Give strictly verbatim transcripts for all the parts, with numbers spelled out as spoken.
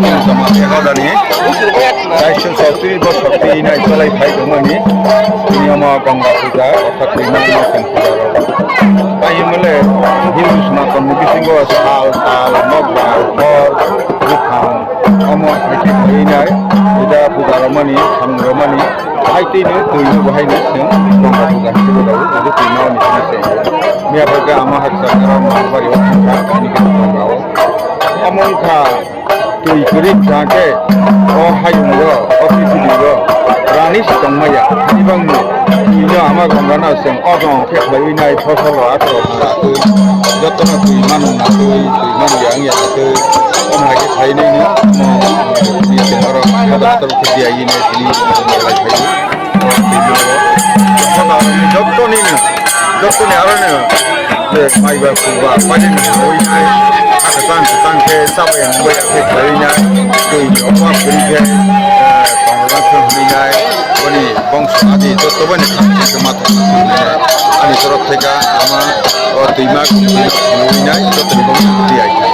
Joma khe hodani, chaiso chowtris bosor twi nai cholai phai tongmani, tini omo Ganga puja, orthat twima no chwng puja rw. Bai hwnmale Hindu Sanatan ni bisingo sal, tal, nokbar, hor, buphang, omo hai khe phaiwi nai, puja, puja rwmani, samung rwmani, hai twi no twi no bo hai no chwng Ganga puja hwnwi bo rw, twi ma ni hwnwi se. Miya bai khe ama haksa aro ma bari o thangkha, ani khe Ganga o. Omo wngkha twi kwrwi wngkha khe o hayungo, o prithibigo rani se tongmaya. Ani bangni twi no ama Ganga no chwng ojong khe khlaiwi nai, phosol rok akhoro twi, jotono twi manu na twi, twi manu ya wngya na twi, omo hai khe khlai nai no, omo twi se oro hadar hadar khe diya yi nai tini lai phai. Jottoni, jottoni aro ni je maiba kuba, pajini hoi nai, kwchang kwchang khe chabai mungbai ya khe khlaiwi nai, twi ni omo kwrwi khe, eh, tongma khe hwnwi nai, boni bongso adi jotto bani khamchi khe ma tong ani torok theka ama o twima kwrwi nai, jottoni bongso kwrwi ai khe.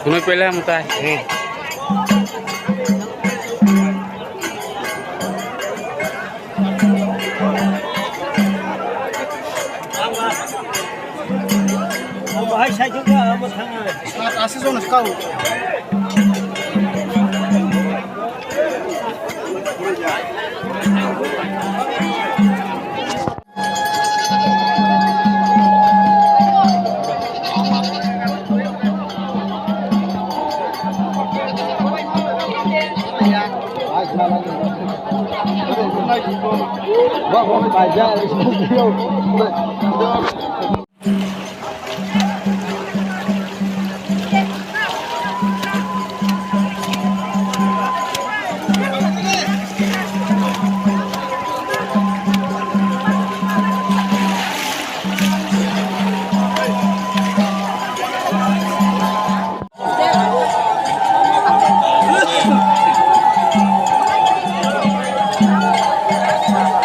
Kunui pele mutai. Bahai sai jokya abo thang. Sat asi jon skau.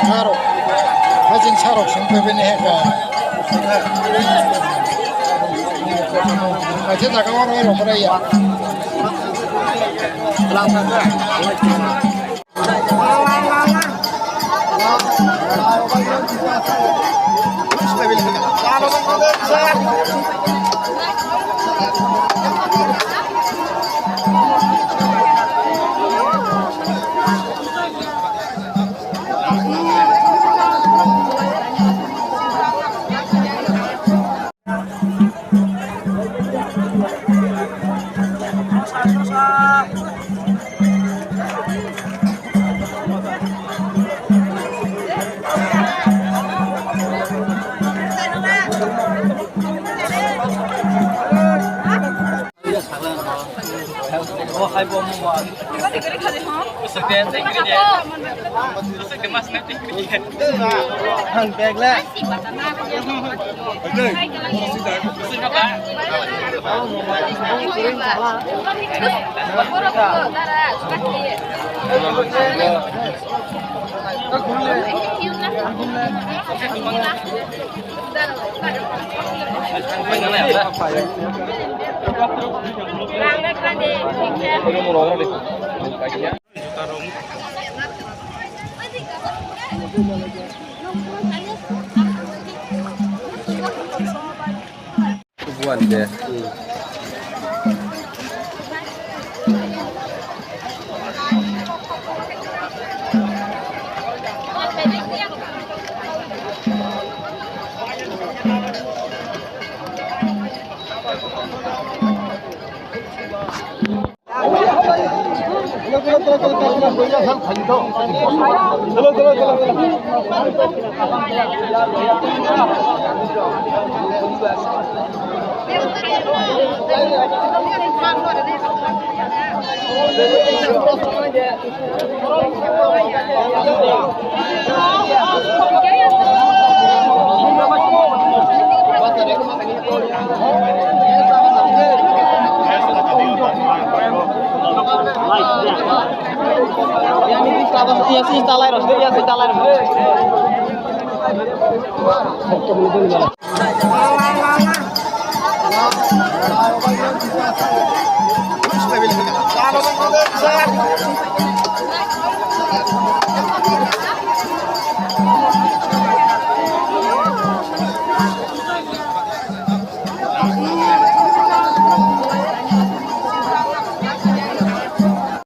Sarok, hajin sarok song pepe ne heka. Kaisa jaga oro oro kora ya. Ang bag le. Buan de.